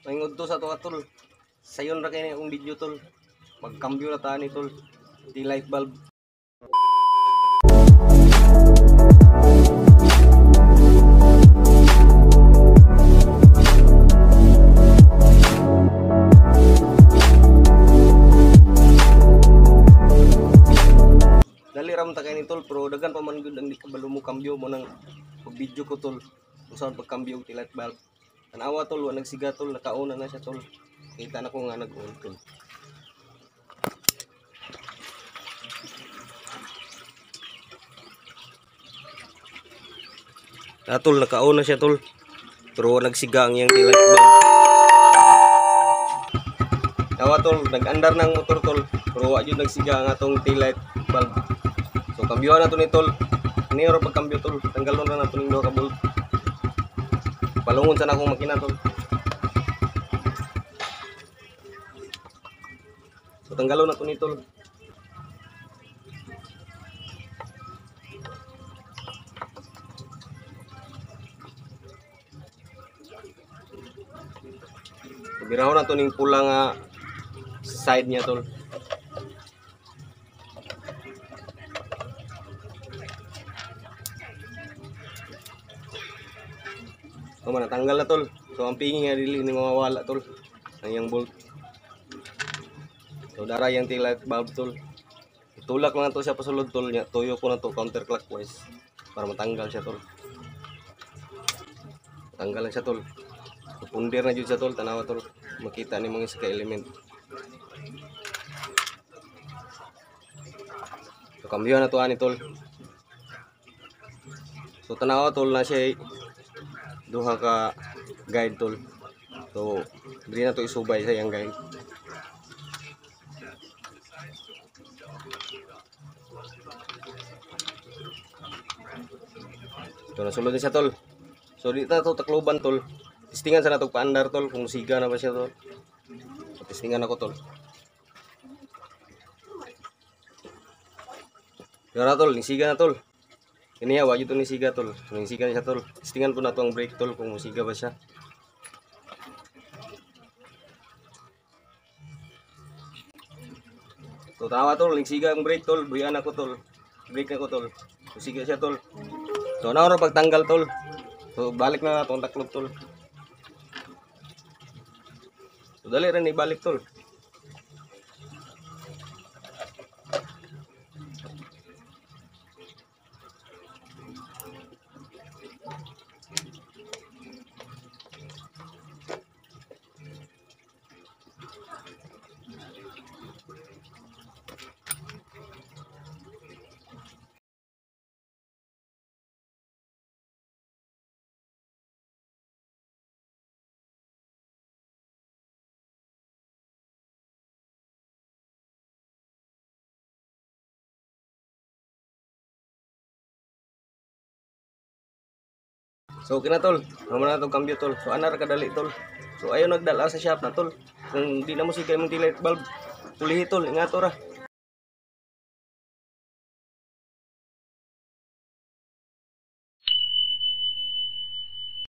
Maingod to sa to tol. Sayon ra kay ni akong video tol. Magkambyo na ta ni tol. Di light bulb. Dali ra man ta kay ni tol, pero daghan pa man gud ang di kabalo mo kambyo mo nang pag-video ko tol. Kung saan pagkambyo og light bulb. Tanawa tol, wa nagsiga tol, nakauna na siya tol. Kita na ko nga nag-on tol. Na tol, nakauna siya tol. Pero wa nagsiga ang iyang light bulb. Tawa tol, nag-andar na ang motor tol, pero wa jud nagsiga ang atong tail light bulb. So kambyuhan na to ni tol. Niyo ra pagkambyo tol, tanggalon ra nato ning duha ka bolt. Palungon sa akong makina tol. So tanggalon na to ni tol. So, birahon na to ning pula nga side niya tol. So manatanggal na tol. So ang pingi nga dili ni mawawala tol ang iyang bolt. So dara yang tail light bulb tol. Itulak lang to siya pasulod tol nya, tuyo ko na to counterclockwise para matanggal siya tol. Tanggal lang siya tol. So, pundir na jud siya tol, tanawa tol. Makita ni mga isa ka element. So kambyo na to ani tol. So tanawa tol na siya duha ka guide tol. So diri na to isubay sa iyang guide. So nasulod ni siya tol. So di ta to takloban tol. Testingan sa natog paandar tol kung siga na ba siya tol. So, testingan ako tol. Yara tol, nisiga na tol. Kini wa jud to nisiga tol. So, nisiga na siya tol. Testingan po nato ang brake tol kung musiga ba siya. So tawa tol, nisiga ang brake tol, buyan ako tol. Brake na ko tol. Musiga siya tol. So naoro pagtanggal tol. So balik na nato ang taklob tol. So dali ra ni balik tol. So okay na tol, naman na itong cambio tol. So anar kadali tol. So ayaw nagdala sa shop na tol. Kung di na mo siga imong light bulb, tulihi tol, ingato ra.